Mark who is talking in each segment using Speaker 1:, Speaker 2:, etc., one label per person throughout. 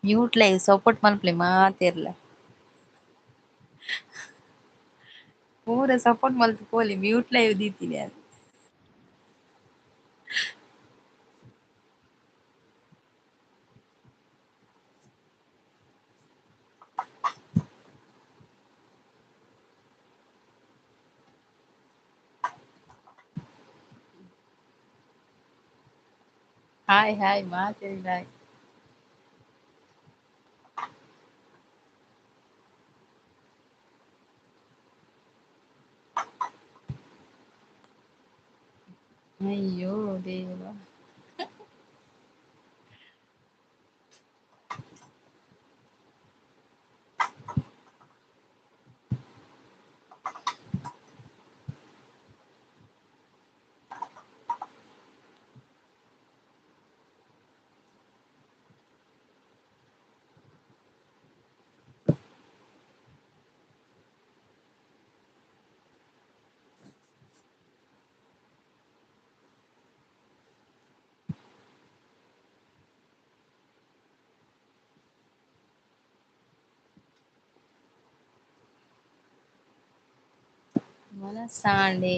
Speaker 1: Mute live support ಮಲ್ಪಲೆ ಮಾತೆರ್ಲ. ಪೂರ support ಮಲ್ತ್ ಪೋಲಿ ಮ್ಯೂಟ್ ಲೈವ್ ದೀತಿನಿ ಯಾನ್. ಹಾಯ್ ಹಾಯ್ ಮಾತೆರ್ಲ ಹಾಯ್. ಅಯ್ಯೋ ದೇವ. ಮನಸಾಂಡೆ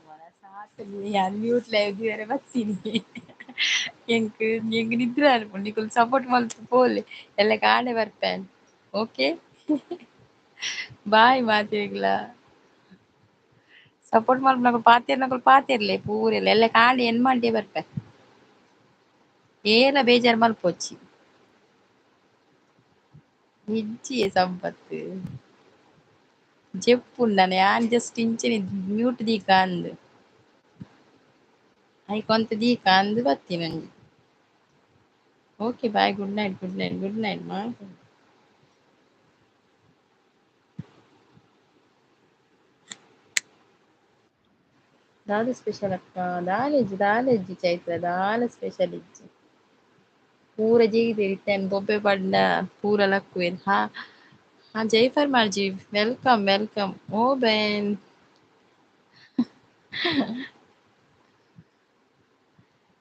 Speaker 1: ಮನಸಾಂಡೆ ಯಾನ್ ಮ್ಯೂಟ್ ಲೈವ್ ದೀವರೆ ಬತ್ತಿನಿ. ಎಂಕ್ ಎಂಕ್ ನಿದ್ರೆ ಆಪುಂಡು ನಿಕುಲು ಸಪೋರ್ಟ್ ಮಲ್ತ್ ಪೋಲೆ ಎಲ್ಲೆ ಕಾಂಡೆ ಬರ್ಪೆ. ಓಕೆ ಬಾಯ್ ಮಾತೆರ್ಗ್ಲ. ಸಪೋರ್ಟ್ ಮಲ್ಪುನಕುಲು ಪಾತೆರ್ನಕುಲು ಪಾತೆರ್ಲೆ ಪೂರೆಲ್ಲ ಎಲ್ಲೆ ಕಾಂಡೆ ಎನ್ ಮಂಡೆ ಬರ್ಪೆ. ಏಲ ಬೇಜಾರ್ ಮಲ್ಪೊಚ್ಚಿ. ಇಜ್ಜಿಯೇ ಸಂಪತ್ತು. ಜೆಪ್ಪುಂಡನೆ ಯಾನ್ ಜಸ್ಟ್ ಇಂಚೆನೆ ಮ್ಯೂಟ್ ದೀಕ ಅಂದ್. ಐಕ್ ಒಂತೆ ದೀಕ ಅಂದ್ ಬತ್ತಿನಂಜಿ. Okay bye, good night good night good night ಮಾ. ದಾದ ಸ್ಪೆಷಲ್ ಅಕ್ಕ? ದಾಲ ಇಜ್ಜಿ ದಾಲ ಇಜ್ಜಿ ಚೈತ್ರ, ದಾಲ ಸ್ಪೆಷಲ್ ಇಜ್ಜಿ. ಪೂರ ಜೀಗಿದೆರ್ ಇತ್ತೆ ಬೊಬ್ಬೆ ಪಂಡ ಪೂರ ಲಕ್ಕುವೆರ್. ಹಾ ಹಾ ಜೈ ಫರ್ಮಾರ್ಜಿ welcome welcome. ಓ ಬೇನ್.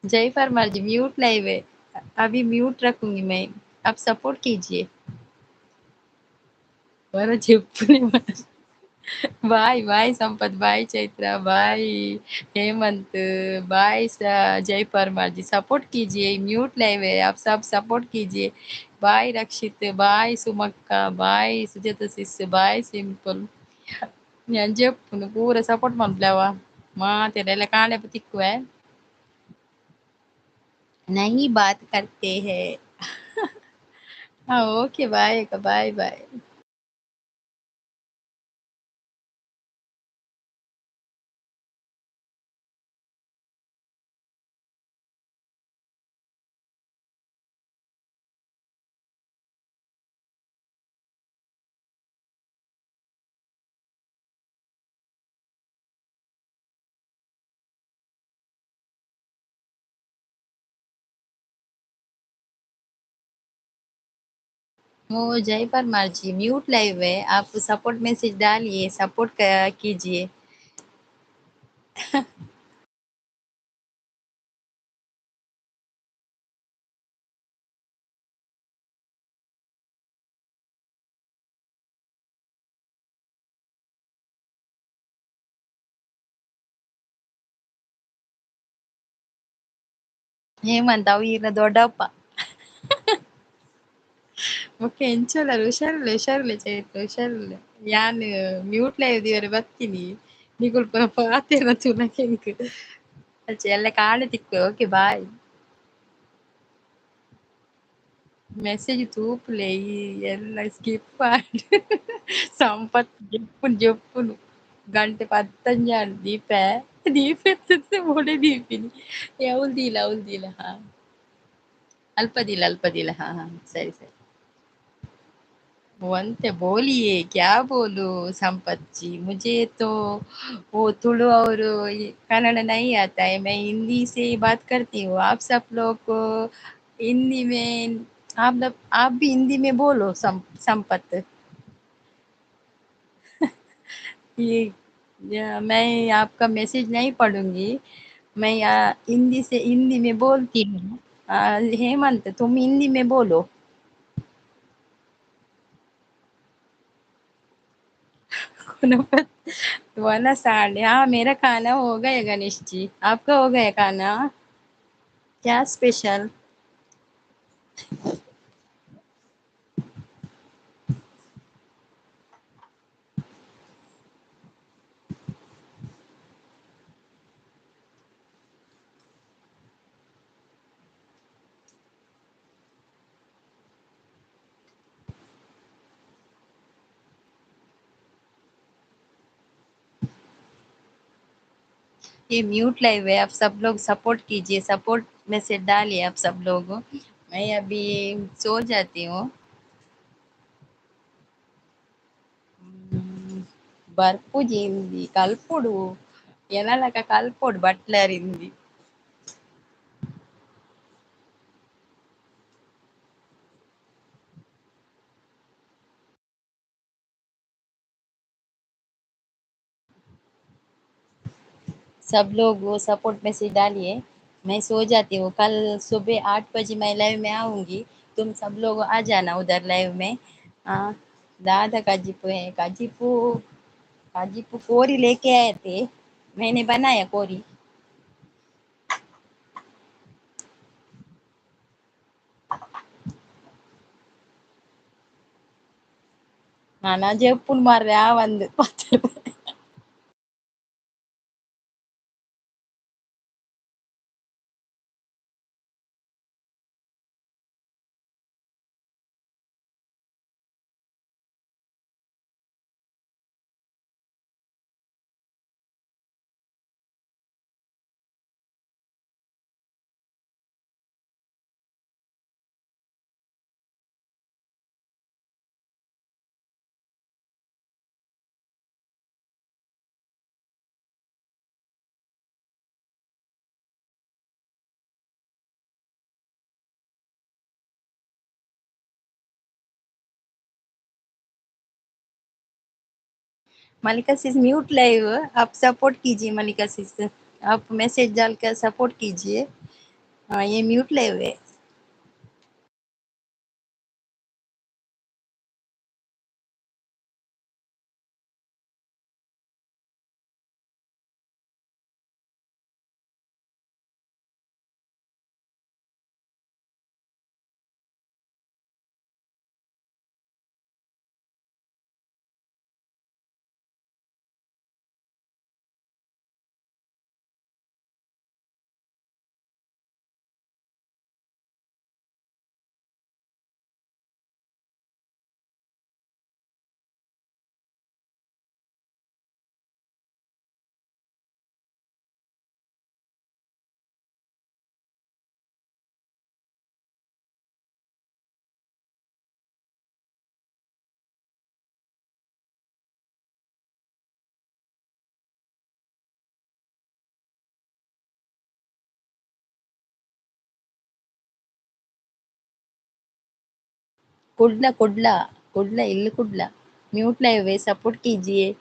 Speaker 1: जय फरमार जी म्यूट लाइव है, अभी म्यूट रखूंगी मैं, आप सपोर्ट कीजिए। वರ చెప్పుని. Bye bye Sampath, bye Chaitra, bye Hemant, bye जय परमार जी। सपोर्ट कीजिए, म्यूट लाइव है, आप सब सपोर्ट कीजिए। Bye Rakshit, bye Sumakka, bye Sujatha sis, bye simple. ಯಾನ್ ಜೆಪ್ಪುನು ಪೂರ ಸಪೋರ್ಟ್ ಮನ್ಪುಲವ ಮಾತೆರೆಲ ಎಲ್ಲೆ ಕಾಂಡೆ ತಿಕ್ಕುವೆ. नहीं बात करते हैं। हाँ ओके बाय बाय बाय। ओ जय परमार जी म्यूट लाइव है, आप सपोर्ट मैसेज डालिए, सपोर्ट कीजिए। ಹೇಮಂತ್ ಅವು ಈರ್ನ ದೊಡ್ಡಪ್ಪ. ಓಕೆ ಎಂಚೊಲ್ಲರ್ ಹುಷಾರಿಲ್ಲ ಹುಷಾರಿಲ್ಲ ಚೈತ್ರ ಹುಷಾರಿಲ್ಲ. ಯಾನ್ ಮ್ಯೂಟ್ ಲೈವ್ ದೀವರೆ ಬತ್ತೀನಿ ನಿಕುಲು ಪೂರ ಪಾತೆರ್ನ ತೂನಗ ಎಂಕ್ ಅಂಚ ಎಲ್ಲೆ ಕಾಂಡೆ ತಿಕ್ಕುವೆ. Okay bye. ಮೆಸೇಜ್ ತೂಪುಲೆ ಈ ಎಲ್ಲ ಸ್ಕಿಪ್ ಆಂಡ್. ಸಂಪತ್ ಜೆಪ್ಪುನು ಜೆಪ್ಪುನು ಗಂಟೆ ಪತ್ತೊಂಜಿ ಆಂಡ್ ದೀಪೆ ದೀಪೆ ಓಡೆ ದೀಪಿನಿ. ಏ ಅವ್ಲು ದೀಲ ಅವ್ಲು ದೀಲ ಹಾ ಅಲ್ಪ ದೀಲ ಅಲ್ಪ ದೀಲ ಹಾ ಹಾ ಸರಿ ಸರಿ. ಒಂತೆ बोलिए क्या बोलूं संपत जी, मुझे तो वो तुलु और कन्नड़ नहीं आता है, मैं हिंदी से ही बात करती हूँ। आप सब लोग को हिंदी में आप लोग आप भी हिंदी में बोलो संपत। ये मैं आपका मैसेज नहीं पढ़ूंगी, मैं हिंदी से हिंदी में बोलती हूँ। हेमंत तुम हिंदी में बोलो। वनसांड। हाँ, मेरा खाना हो गया गणेश जी, आपका हो गया खाना? क्या स्पेशल? ये म्यूट लाइव है, आप सब लोग सपोर्ट कीजिए, सपोर्ट में से डालिए आप सब लोग। मैं अभी सो जाती हूँ। ಬರ್ಪುಜಿ ಕಲ್ಪೊಡು ಎನಲಕ ಕಲ್ಪೊಡು ಬಟ್ಲರ್ ಇಂದಿ. सब लोग वो सपोर्ट मैसेज डालिए। मैं सो जाती हूँ, कल सुबह 8 बजे मैं लाइव में आऊंगी, तुम सब लोग आ जाना उधर लाइव में। हाँ, दादा काजीपू है, काजीपू काजीपू कोरी लेके आए थे, मैंने बनाया कोरी। नाना जयपूर मार रहा वंद मलिका सिस म्यूट लाइव, आप सपोर्ट कीजिए मलिका सिस, आप मैसेज डालकर सपोर्ट कीजिए। हाँ, ये म्यूट लाइव है। कुडला कुडला कुडला इल्ल कुडला म्यूट लाइव है, सपोर्ट कीजिए।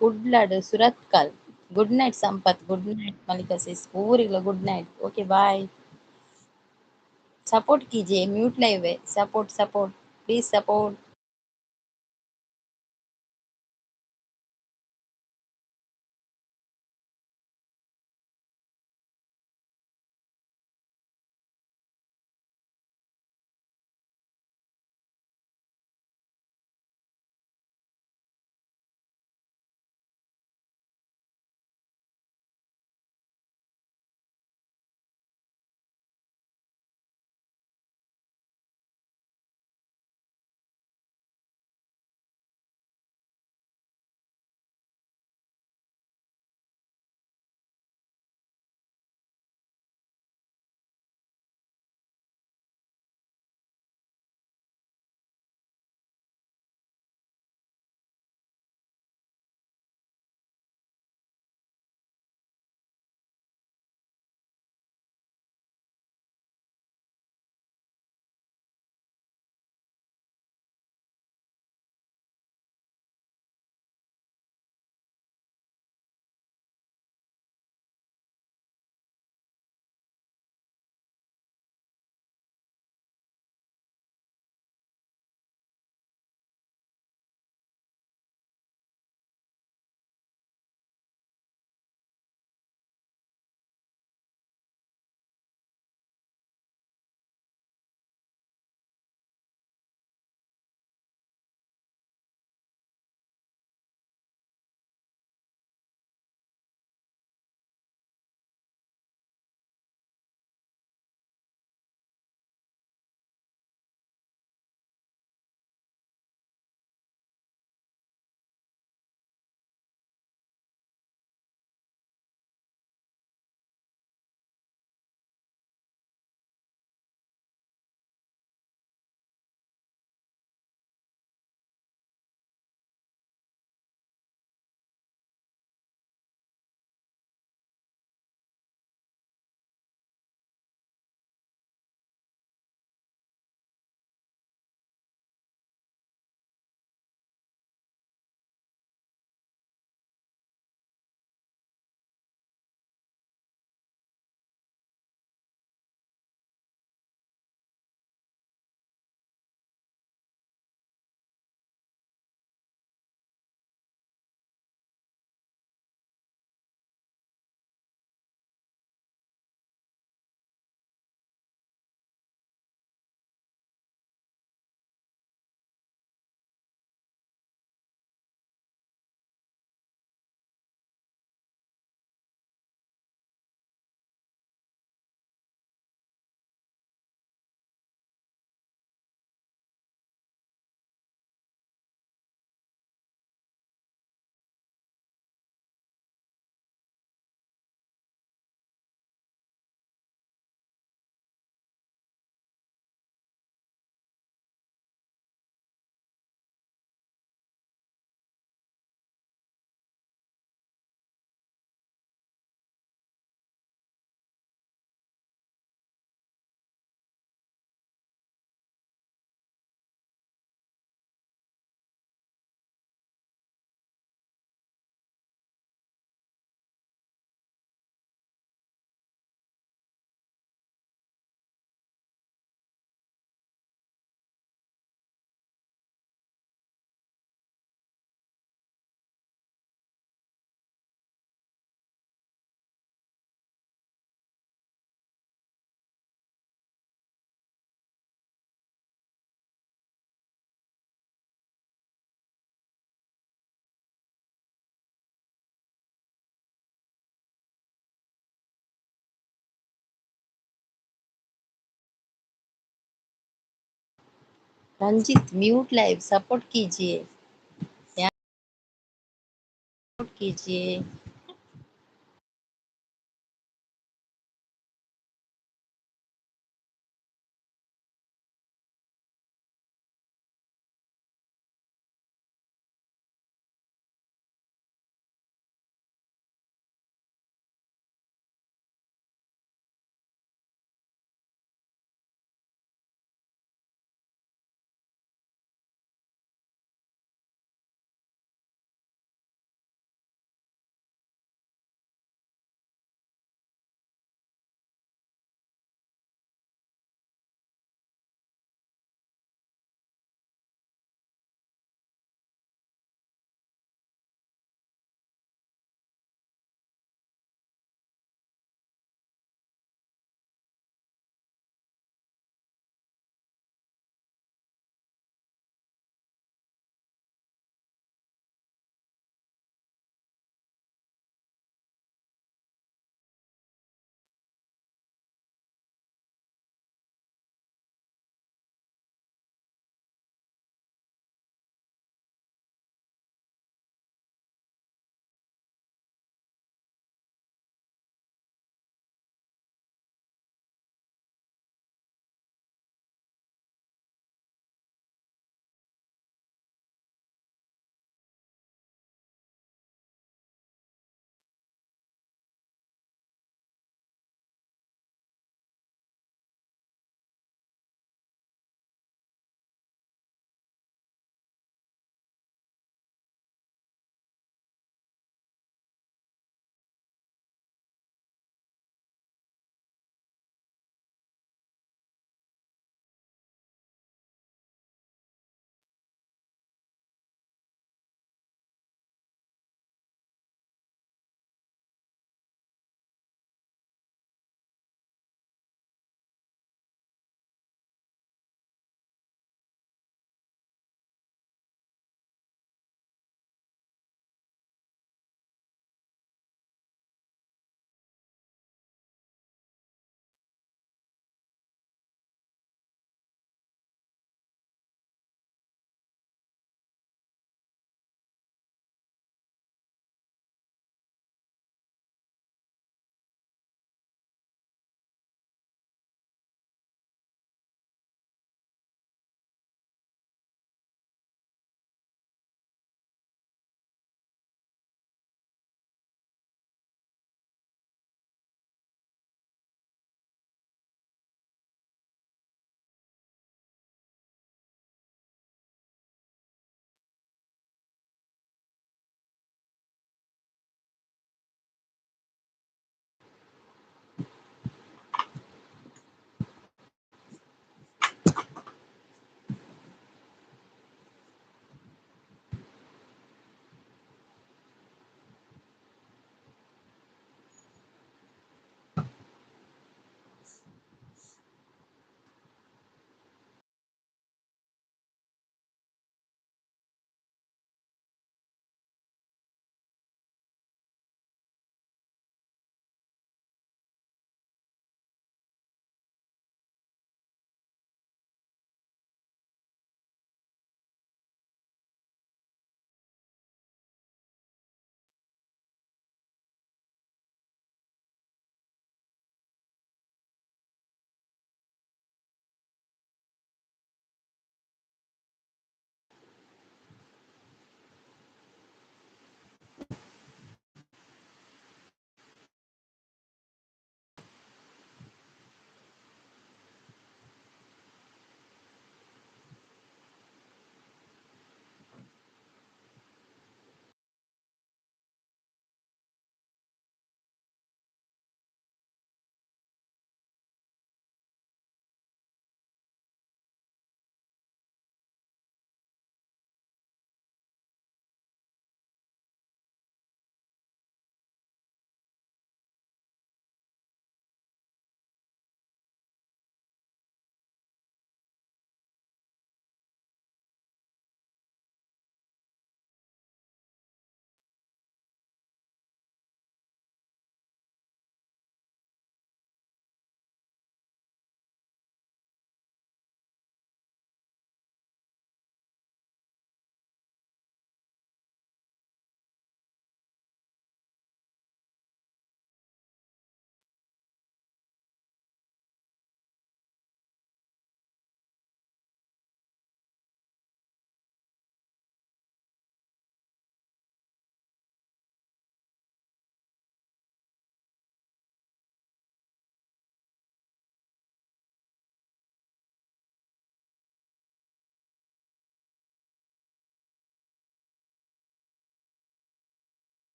Speaker 1: कुडलाड Surathkal. Good night Sampath, good night Malika sis, पूरी good night. Okay bye, support कीजिए, म्यूट लाइव है, support support please support. Ranjit, mute live, support कीजिए, सपोर्ट कीजिए।